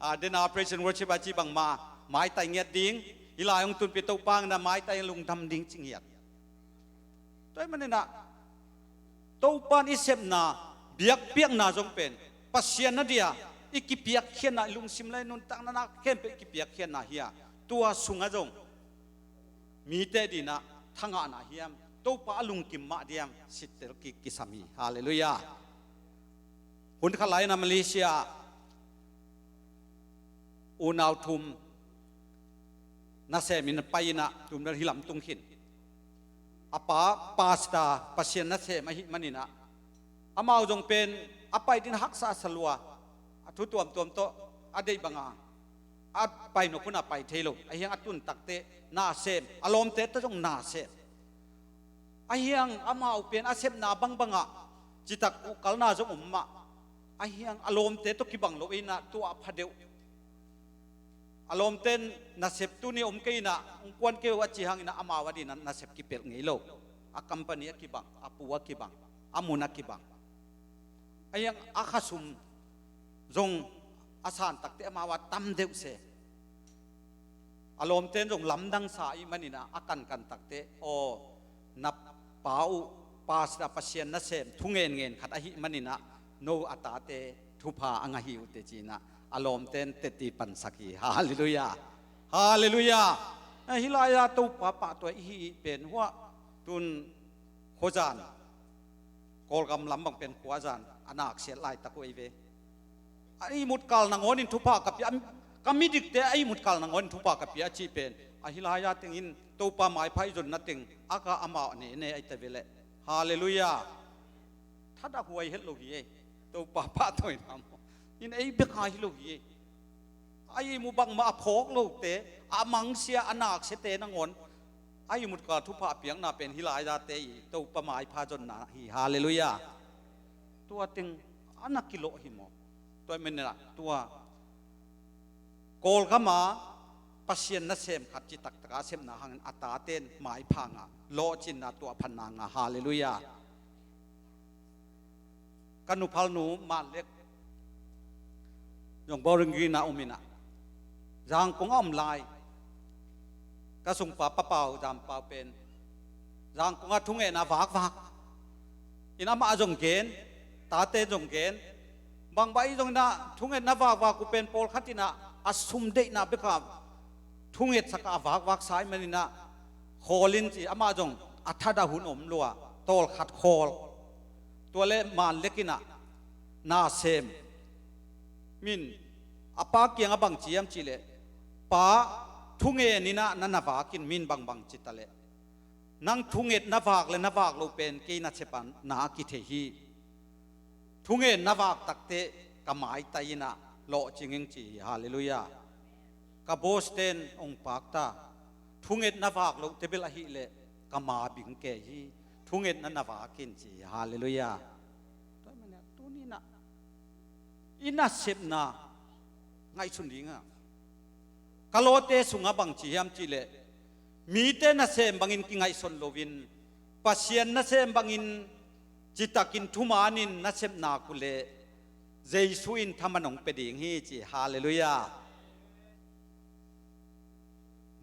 A, dena praise and worship a ci bangmah maitai ngiat ding. Hih lai hong tunpih Topa hangin ah maitai lungdam ding ci ngiat. Tua ahih manin ah Topa in i sepna, biakpiakna zong pen Pasian a dia i kipiakkhiatna, i lungsim le nuntakna na khempeuh i kipiakkhiatna hi a, tua sungah zong mite adingin ah thangahna hiam, Topa a lungkim mah diam sittel kik kisam hi. Halleluiah. Hun khat lai-in ah Malaysia ah unau thum nasem in pai-in ah, tumdal hih lam tung khin. A pa pastor, Pasian nasem ahih manin ah, amau zong pen a pai ding haksa sa lua, a thu tuamtuam tawh a deih banga a pai nop hun ah pai thei lo. Ahi hang a tun takteh nasem, a lawmte tawh zong nasem. Ahi hang amau pen a sepna bangbangah citak uhkalna zong om mah. Ahi hang a lawmte tawh kibang lo in ah tua a pha deuh. A lawmte in nasep tuni om kei in ah, hong kuan kei uh a cih hangin ah amau adingin ah nasep kipelh ngei lo. A company a kibang, a pu a kibang, a mun a kibang. Ahi hang a khasum zong a san takteh amau a tam deuh se. A lawmte in zong lamdang sa ahih manin ah a kankan takteh, aw, na pa uh pastor, Pasian nasem, thu ngenngen khat ahih manin ah no a tate thupha a ngah hi uh teh ci-in ah a lawmte in teci pansak hi. Halleluiah. Halleluiah. Eh, hih lai-ah Topa pahtawi i hih pen huah tun khuazan, Kawlgam lam bang pen khuazan a naksiat laitak uh ei ve. A ihmut kal nangawnin thupha ka pia, ka midikte a ihmut kal nangawnin thupha ka pia a cih pen, a hih lai-ah tengin Topa maipha i zonna teng a ka amau a nene ahi ta ve leh. Halleluiah. Thadah huai het lo hi ei. Topa pahtawina maw? In ei bek hi lo hi. A ihmu bangmah a phawk lote, a mangsia a naksiate nangawn a ihmu kal thupha piakna pen hih lai-ate i Topa maipha zonna hi. Halleluiah. Tua teng a na kilawh hi maw? Tua ahih manin ah tua Kawlgam a Pasian nasem khat citak taka a sepna hangin a tate in maipha ngah, lawhcinna tuahphatna ngah. Halleluiah. Ka nuphalnu Manlek zong Bowling Green ah om in ah, Zangkong a om lai ka sungpa Pa Pau, Zam Pau pen Zangkong ah thungetna vakvak in amah zong gen, tate zong gen. Bangbang ahi zongin ah thungetna vakvak uh pen pawlkhat in ah a sum deihna bek a thungetsak a vakvak sa ahih manin ah khawl in ci, amah zong a thadah hun om lua, tawlkhat khawl. Tua leh Manlek in ah na sem. Min a pa kiangah bang ci hiam cih leh, "Pa, thungen in ah na na vak in, min bangbang ci ta leh, nang thungetna vak leh na vak loh pen kei nasep ah na kithei hi. Thungetna vak takteh ka maitai in ah lawhcing ing," ci hi. Halleluiah. Ka boss-te in hong pakta, "Thungetna vak lohte bel ahih leh ka ma bing kei hi. Thungetna na vak in," ci hi. Halleluiah. Tua ahih manin ah tuni-in ah i nasepna ngaihsun ding a, ka lawmte sungah bang ci hiam cih leh, mite nasem bangin kingaihsun loin, Pasian nasem bangin citakin thumanin na sep nak uh leh Jesu in thaman hong pia ding hi ci. Halleluiah.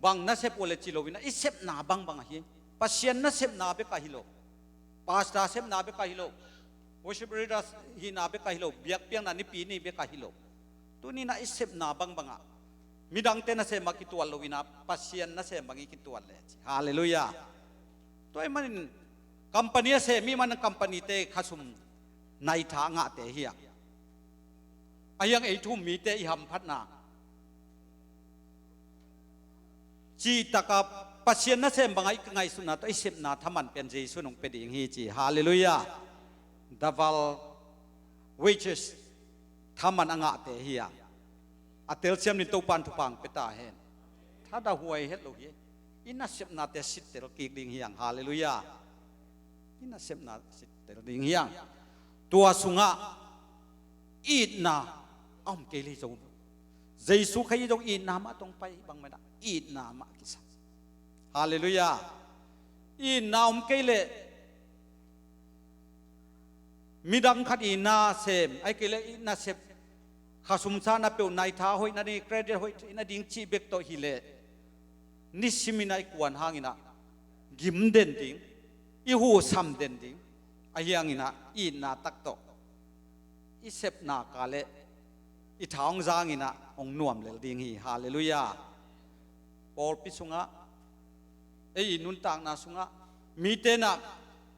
Bang na sep uh leh ci loin ah i sepna bangbang ahi. Pasian nasepna bek ahi lo. Pastor sepna bek ahi lo. Worship leader hihna bek ahi lo. Biakpiakna nipi ni bek ahi lo. Tuni-in ah i sepna bangbang ah midangte nasem ah kituat loin ah Pasian nasem bangin kituat leh ci. Halleluiah. Tua ahih manin company a sem mi man company-te khasum naitha ngahte hi a, ahi hang ei thu-um mite i hamphatna citaka Pasian nasem bangah i kingaihsutna tawh i sepna thaman pen Jesu in hong pia ding hi ci. Halleluiah. Double wages thaman a ngahte hi a, a telsiam dingin Topa in thupha hong pia ta hen. Thadah huai het lo hi. I nasepnate sittel kik ding hi hang. Halleluiah. I nasepna sittel ding hi hang. Tua sungah itna a om kei leh zo. Jesu Khazih zong itna mah tawh hong pai, bang mah itna mah kisam. Halleluiah. Itna om kei leh midang khat itna sem, ahih kei leh itna sep, khasum sa na peuh, naitha hoih nading, credit hoih nading cih bek tawh hi leh, nisimin ah i kuan hangin ah gim den ding, i husam den ding, ahi hangin ah itna tak tawh i sep nak leh i tha hong zangin ah hong nuam lel ding hi. Halleluiah. Pawlpi sungah, ei i nuntakna sungah mite in ah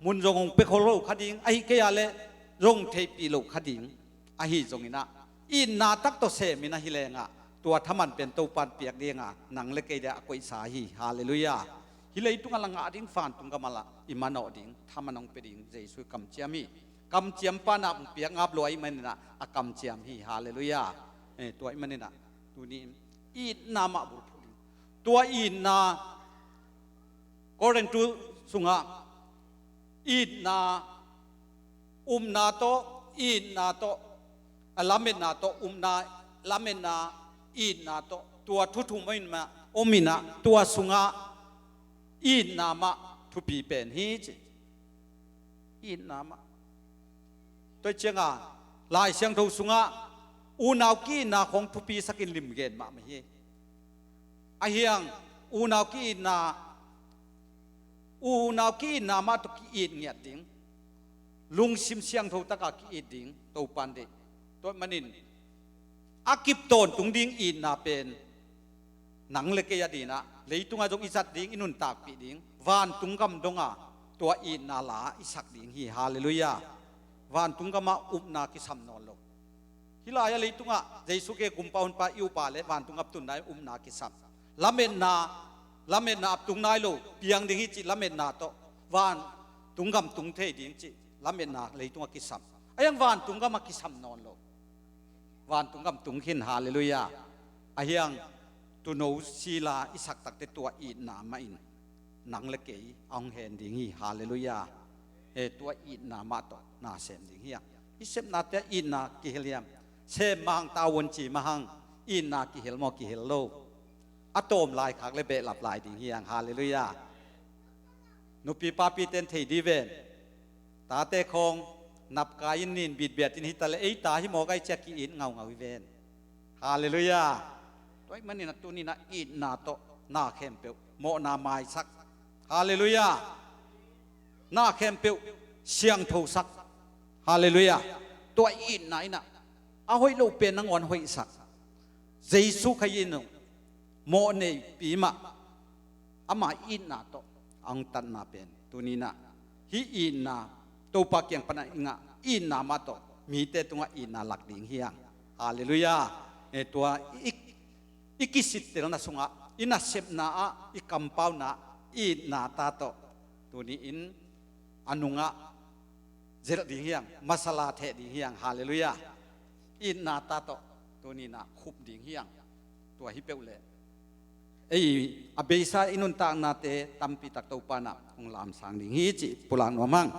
mun zong hong pia khol lo kha ding, ahih kei leh zong theihpih lo kha ding. Ahi zongin ah itna tak tawh semin ahi leng ah tua thaman pen Topa in piak ding a, nang leh kei leh a koihsa hi. Halleluiah. Hih leitungah lah ngah ding, vantung gamah lah i manawh ding, thaman hong pia ding Jesu kamciam hi. Kamciam pa in ah hong piak ngap lo ahih manin ah a kamciam hi. Halleluiah. Eh, tua ahih manin ah tuni-in itna mah bulphuh ding. Tua itna, Korintu sungah itna, upna tawh, itna tawh, a, lametna tawh, upna, lametna, itna tawh, tua thu thum om in mah, om in ah, tua sungah itna mah thupi pen hi ci. Itna mah. Tua ciangah Lai Siangtho sungah unau ki-itna khawng thupisakin limgen mahmah hi. Ahi hang unau ki-itna, unau ki-itna mah tawh ki-it ngiat ding, lungsim siangtho takah ki-it ding Topa in deih. Tua ahih manin a kip tawntung ding itna pen nang leh kei adingin ah leitungah zong i zat ding, i nuntakpih ding, vantung gam dongah tua itna la i sak ding hi. Halleluiah. Vantung gamah upna kisam nawn lo. Hih lai-ah leitungah Jesu kiang kumpa hunpa i up leh vantung gam tunna i upna kisam. Lametna, lametna ap tung nai lo, piang ding hi cih lametna tawh vantung gam tung thei ding cih lametna leitungah kisam. Ahiang vantung gam a kisam nawn lo. Vantung gam tung khin, halleluiah. Ahiang tuuno sila i sak takte tua itna mah in nang le kei a hong hen ding hi, halleluiah. He tua itna mah tawh na sem ding hi a. I sepnate a itna kihel hiam? Sem mah hang, tavuan ci mah hang, itna kihel maw, kihel lo? A tawm laikhak le behlap lai ding hi hang, halleluiah. Nupi papite in thei dih ven. Tate khawng napkai in, nin bitbiat in hi ta leh, ei ta hi mawk ai ci a ki-it ngaungau hi ven. Halleluiah. Tua ahih manin a tuni-in a itna tawh na khempeuh mawhna maisak. Halleluiah. Na khempeuh siangthosak. Halleluiah. Tua itna in a hoih lo pen nangawn hoihsak. Jesu Khazih in mawh neipi mah ama itna tawh a hong tatna pen tuni-in a hih itna, Topa kiang pan a i ngah itna mah tawh mite tungah itna lak ding hi hang. Halleluiah. Eh, tua i, i kisittelna sungah, i nasepna ah, i kampauna ah itna ta tawh tuni-in a nungah zelh ding hi hang, masala theh ding hi hang. Halleluiah. Itna ta tawh tuni-in a khup ding hi hang. Tua hi peuh leh ei a beisa i nuntaknate tampi tak Topa in a hong lamsang ding hi cih pulak nuam hang.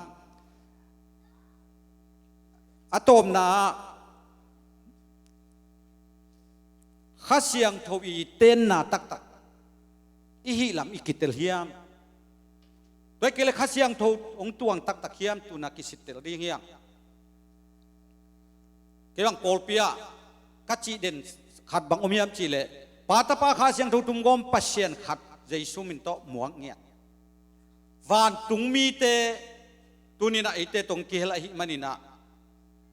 A tawpna ah, Kha Siangtho i tenna taktak i hih lam i kitel hiam? Tua hi kei leh Kha Siangtho hong tuang taktak hiam, tu-in a kisittel ding hi hang. Kei bang pawlpi ah ka cih den khat bang om hiam cih leh, Pa, Tapa, Kha Siangtho tumgawm Pasian khat, Jesu min tawh muak ngiat. Vantung mite tuni-in a eite tawh hong kihel ahih manin a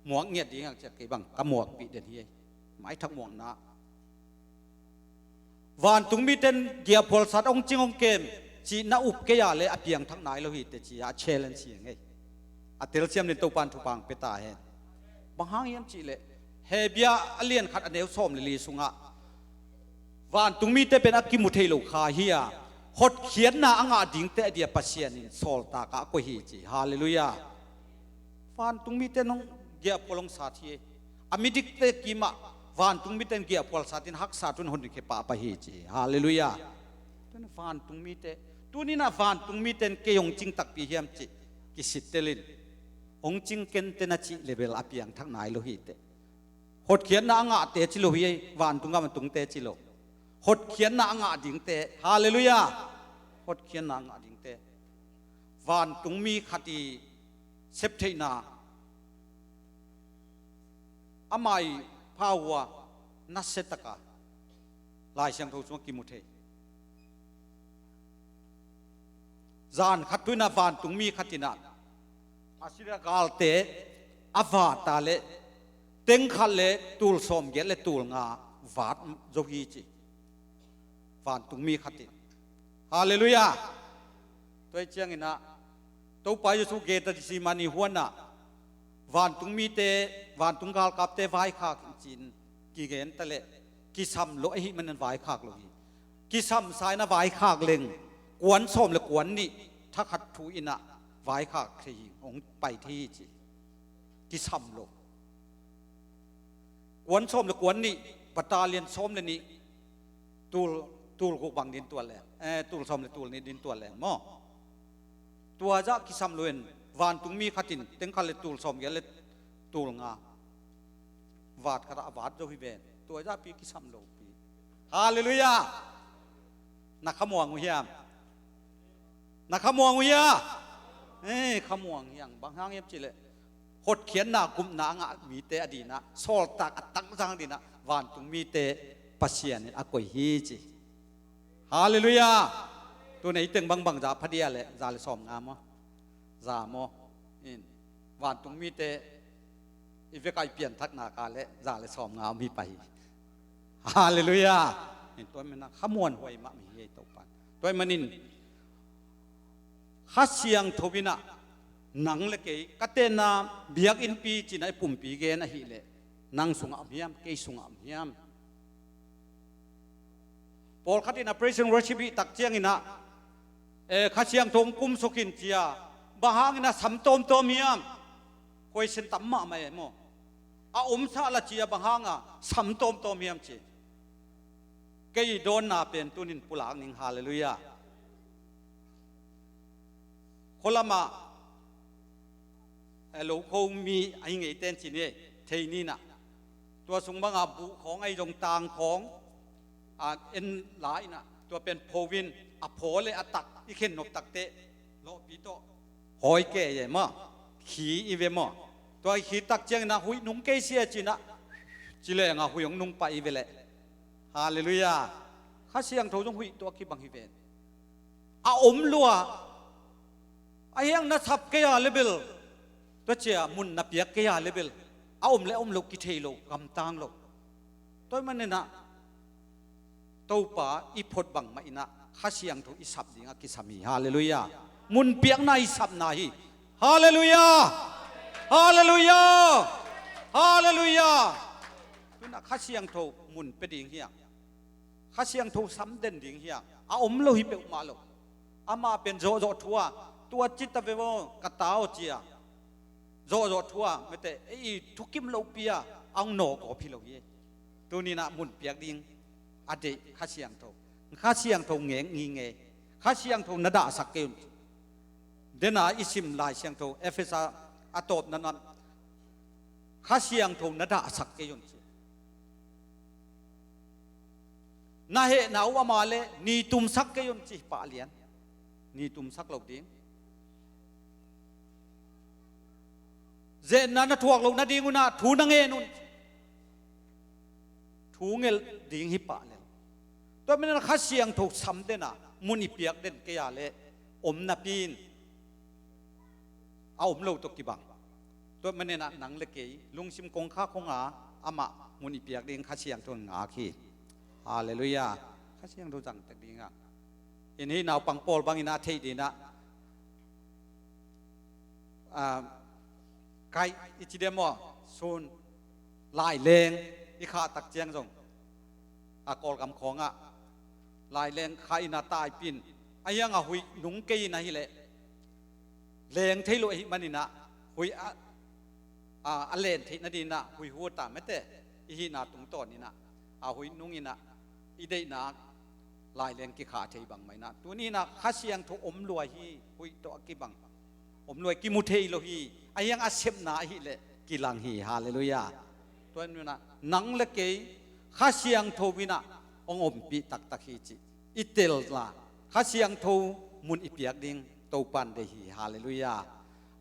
muak ngiat ding hi hang ci a kei bang ka muakpih den hi. Maithak muakna. Vantung mite in giahphual sat hong cing hong kem cih na up kei a leh a piangthak nai lo hi teh ci a, a challenge hi hang ei. A telsiam dingin Topa in thupha hong pia ta hen. Bang hang hiam cih leh, Hebru a lian khat a neu sawm le li sungah vantung mite pen a kimu thei lo kha hi a, hotkhiatna a ngah dingte a dia Pasian in sawltak ah a koih hi ci. Halleluiah. Vantung mite in hong giahphual hong sat hi. A midikte kiim ah vantung mite in giahphual sat in haksa tun hon khia pahpah hi ci. Halleluiah. Tuni vantung mite, tuni-in a vantung mite in kei hong cing takpi hiam cih kisittel in. Hong cing kei inteh na cih leh bel a piangthak nai lo hi teh. Hotkhiatna a ngahte ci lo hi, vantung gam a tungte ci lo. Hotkhiatna a ngah dingte. Halleluiah. Hotkhiatna a ngah dingte. Vantung mi khat i septheihna, ama i pha uh a nasia tak a Lai Siangtho sungah kimu thei. Zan khat tu-in a vantung mi khat in a Assyria galte a vat a leh teng khat le tul sawmgiat le tul nga vat zo hi ci. Vantung mi khat in. Halleluiah. Tua hi ciangin a Topa Jesu Gethsemane huan ah vantung mite, vantung galkapte vaikhak in ci-in kigen ta leh kisam lo ahih manin vaikhak lo hi. Kisamsa in a vaikhak leng kuan sawm le kuan nih thakhat thu in a vaikhak thei hi, hong pai thei hi ci. Kisam lo. Kuan sawm le kuan nih, battalion sawm le nih, tul, tul guk bang din tuat leng, eh, tul sawm le tul nih din tuat leng maw? Tua zah kisam lo in, vantung mi khat in teng khat le tul sawmgiat le tul nga vat khat ah a vat zo hi ven. Tua zah pi kisam lo pi. Halleluiah. Na khamuang uh hiam? Na khamuang uh hia? Eh, khamuang hi hang. Bang hang hiam cih leh hotkhiatna gupna a ngah mite a dingin a, sawltak a takzang dingin a vantung mite Pasian in a koih hi ci. Halleluiah. Tu-in ei teng bangbang za pha dia leh za le sawmnga maw? Za maw? In. Vantung mite i vek a i pianthakna ka leh za le sawmnga om hi pah hi. Halleluiah. In, tua manin a khamuanhuai mahmah hi ei Topa. Tua ahih manin Kha Siangtho in a nang le kei, ka tenna biakinnpi ci-in a i pumpi gen ahih leh, nang sungah om hiam, kei sungah om hiam? Pawlkhat in a praise and worship hih tak ciangin a, eh, Kha Siangtho hong kumsuk in ci a, bang hangin a sam tawmtawm hiam? Question tam mahmah e maw. A omsa la ci a bang hanga sam tawmtawm hiam ci. Kei dawnna pen tunin pulak ning, halleluiah. Khualamah, eh, lokho mi ahi ngeiten ci ni, thei ninah. Tua sung banga buh khawng ahi zong tang khawng, a, en la inah, tua pen pho in, a phaw le a tak i khen nop takteh lawhpi tawh hawi kei e maw, khi i ve maw. Tua i khi tak cianginah huih nung kei sia cinah, ci lenga huih hong nung pah i ve leh. Halleluiah. Kha Siangtho zong huih tawh a kibang hi ven. A om lua, a hiang na sap kei a lebel, tua cia mun na piak kei a lebel, a om le om lo kithei lo, gamtang lo. Tua hi maninah Topa i phot bangmah inah Kha Siangtho i sap dingah kisam hi. Halleluiah. Mun piakna i sapna hi. Halleluiah. Halleluiah. Halleluiah. Tunah Kha Siangtho mun pia ding hiang. Kha Siangtho sam den ding hiang. A om lo hi peuhmah lo. Amah pen zawhzawh thu a, tua cita ve maw ka ta aw cia. Zawhzawh thu a mete ei thukim lopi a, a hong nawkawp hi lo hi. Tuninah mun piak ding a deih Kha Siangtho. Kha Siangtho ngeng ngingei. Kha Siangtho na dahsak kei un. Dena i sim Lai Siangtho Efesa a tawpna nan Kha Siangtho na dahsak kei un ci. Na hehna uh ama le ni tumsak kei un ci pah lian. Ni tumsak lo ding. Zenna na thuak lo nading unah thu na ngen un. Thu ngelh ding hi pah lel. Tua manin Kha Siangtho sam denah mun i piak den kei a le om napi in a om lo tawh kibang. Tua maninah nang le kei lungsim kongkha khonga amah mun i piak ding Kha Siangtho ngak hi. Halleluiah. Kha Siangtho zangtek dingah in hi naupang pawl bangin a theih dinah, ah, kaih i ci diam maw, sun laileng i khah tak ciang zong a Kawlgam khawngah laileng khah inah taipin a hiangah huih nung kei in ahileh leng thei lo ahih maninah huih a, a, a len theih nadinah huih huta mete i hihna tungtawninah a huih nunginah i deihna laileng kikhah thei bangmah inah tuninah Kha Siangtho om lua hi. Huih tawh a kibang om lua hi, kimu thei lo hi. A hiang a sepna ahileh kilang hi. Halleluiah. Tua nunah nang le kei Kha Siangtho inah hong ompih taktak hi cih i telna Kha Siangtho mun i piak ding Topan deih hi. Halleluiah.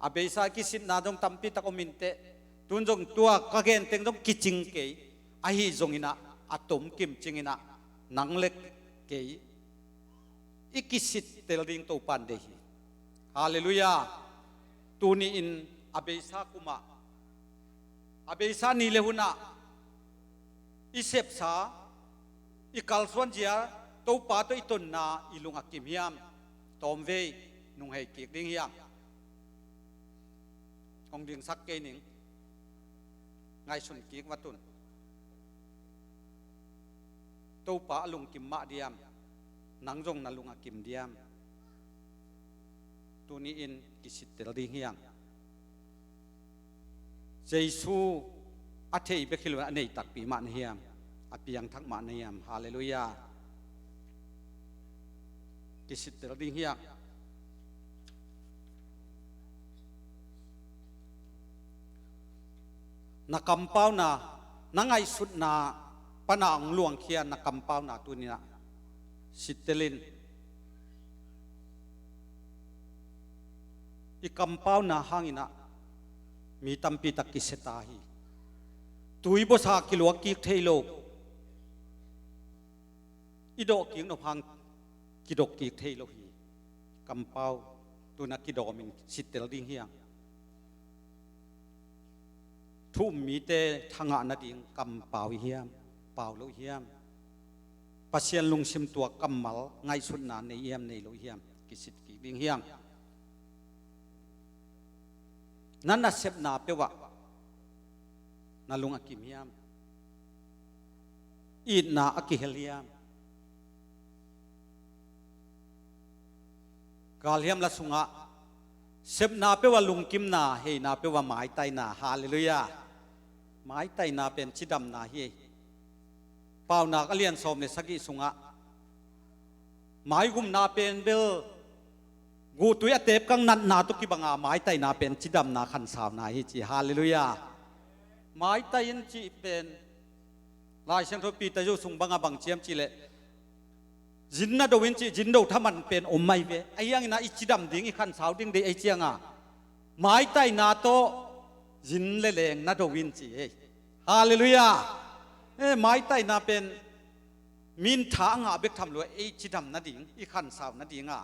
A beisa kisitna dong tampi tak om inteh. Tun zong tua ka genteng zong kicing kei ahi zonginah a tom kimcinginah nang le kei i kisittel ding Topan deih hi. Halleluiah. Tuni-in a beisa kumah a beisa ni le hunah i sepsa, i kalsuanzia, Topa tawh i tonna i lung a kim hiam? Tawmvei nunghei kik ding hiam? Hong dingsak kei ning. Ngaihsun kik vatun. Topa a lungkim mah diam? Nang zong na lung a kim diam? Tuni-in kisittel ding hiang. Jesu a thei bek hi lo a nei takpi mah na hiam? A piangthak mah na hiam? Halleluiah. Kisittel ding hiang. Na kampauna, na ngaihsutna pana hong luangkhia na kampauna tuninah sittelin. I kampauna hanginah mi tampitak kisiata hi. Tui buasa kiluak kik thei lo. I dawh kik nop hang kidok kik thei lo hi. Kampau tuna kidawmin sittel ding hiang. Thu um mite thangah nading kampau i hiam? Pau lo hiam? Pasian lungsim tua kammal ngaihsutna nei hiam, nei lo hiam? Kisit kik ding hiang. Na nasepna peuhah na lung a kim hiam? Itna a kihel hiam? Galhiam la sungah Sepna peuh a lungkimna, heina peuh a maitaina. Halleluiah. Maitaina pen cidamna hi. Paunak a lian sawm le sagih sungah maigumna pen bel guhtui a tepkang natna tawh kibanga, maitaina pen cidamna, khansauna hi ci. Halleluiah. Maitai in cih pen Lai Siangtho Peter Zo sung banga bang ciam cihleh, zin na do in cih, zin do thaman pen om mai ve. Ahi hangin ah i cidam ding, i khansau ding deih ahi cianga, maitaina tawh zin le leng na do in ci hi. Halleluiah. Eh, maitaina pen min tha a ngah bek tham lua, ei cidam nading, i khansau nadinga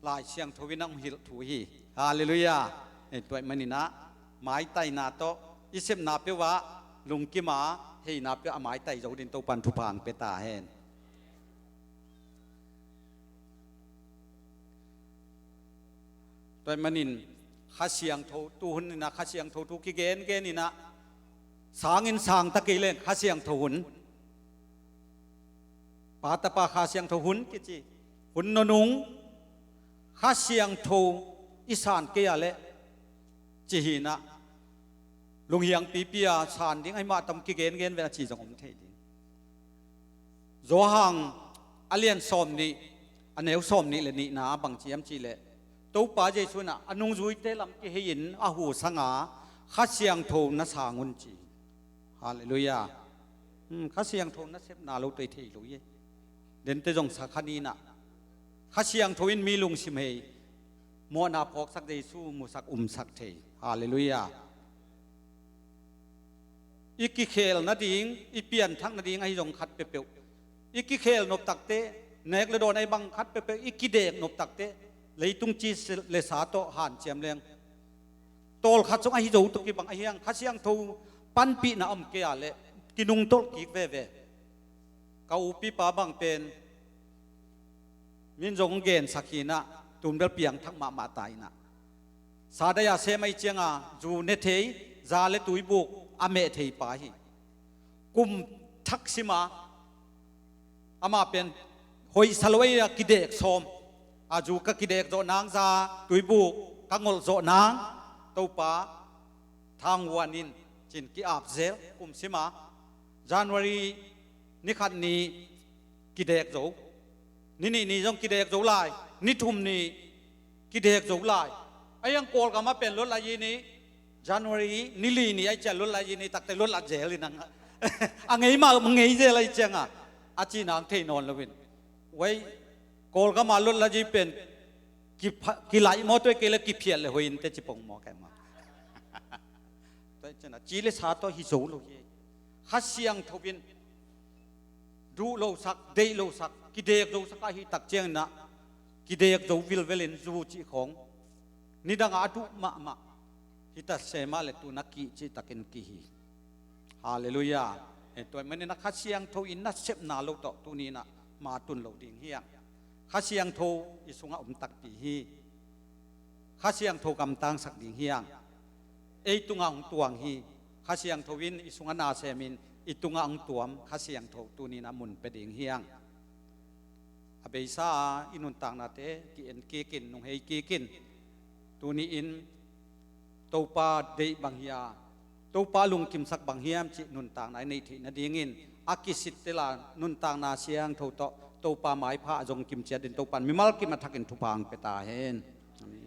Lai Siangtho in a hong hilh thu hi. Halleluiah. Eh, tua ahih manin ah maitaina tawh i sepna peuh ah lungkima, heina peuh a maitai zo ding Topan thupha hong pia ta hen. Tua ahih manin Kha Siangtho, tu hun in ah Kha Siangtho thu kigengen in ah, sangin sang ta kei leng Kha Siangtho hun, Pa, Tapa, Kha Siangtho hun kici, hun nunung Kha Siangtho i san kei a leh, ci hi in ah, lunghiang pipi a san ding ahi mah tam, kigengen ve a ci zong om thei ding. Johan a lian sawm nih, a neu sawm nih le nihna bang ciam cihleh, Topa Jesu in ah a nungzuite lam kihei in a hu sanga, Kha Siangtho na sang un ci. Halleluiah. Hmm, Kha Siangtho nasepna lo tawh i thei lo hi. Dente zong sa kha ni in ah, Kha Siangtho in mi lungsim hei, mawhna phawksak, Jesu musak, umsak thei. Halleluiah. I kikhel nading, i pianthak nading ahi zong khat peuhpeuh, i kikhel nop takteh, nek le dawn ahi bang khat peuhpeuh i kidek nop takteh, leitung ci le sa tawh hanciam leng, tawlkhat sung ahi zo tawh kibang ahi hang, Kha Siangtho panpihna om kei a leh kinungtolh kik veve. Ka upipa bang pen min zong gensak hi in ah, tun bel piangthak mahmah ta in ah, sadai a sem ahi cianga, zu ne thei, za le tuibuk a meh thei pa hi. Kum thak sima, amah pen hoihsa lo ei a kidek sawm, a zu ka kidek zawh nang, za tuibuk ka ngolh zawh nang, Topa thanghuan in ci-in ki-ap zel. Kum sima, January ni khat ni kidek zo, ni nih ni zong kidek zo lai, ni thum ni kidek zo lai. Ahi hang Kawlgam ah pen lotlat yi ni, January ni li ni ahi ciang lotlat yi ni takteh lotlat zel in a, a ngei mah a ngei zel ahi cianga, a cihna hong thei nawn loin, wai, Kawlgam ah lotlat yi pen kipha-, kilaih maw, tua kei le kiphial le hoih in teh ci pong maw, kei maw. Tua hi cianga, ci le sa tawh hi zo lo hi. Kha Siangtho in duh losak, deih losak, kidek zosak ahi tak ciangin ah, kidek zo vilvelin zu cih khawng nidangah a duh mahmah hi ta se mah leh, tu-in ah kih cih takin kih hi. Halleluiah. Eh, tua ahih manin ah Kha Siangtho in nasepna lo tawh tuni-in ah ma tun lo ding hi hang. Kha Siangtho i sungah om takpi hi. Kha Siangtho gamtangsak ding hi hang. Ei tungah hong tuang hi. Kha Siangtho in i sungah na semin, i tungah hong tuam Kha Siangtho tuni-in ah mun pia ding hi hang. A beisa a i nuntaknate ki-en kikin, nunghei kikin, tuni-in Topa deih bang hi a, Topa lungkimsak bang hiam cih nuntakna i neih theih nadingin, a kisittel a nuntakna siangtho tawh Topa maipha a zong kim ciat dingin Topa in mimal kim a thakin thupha hong pia ta hen. Amen.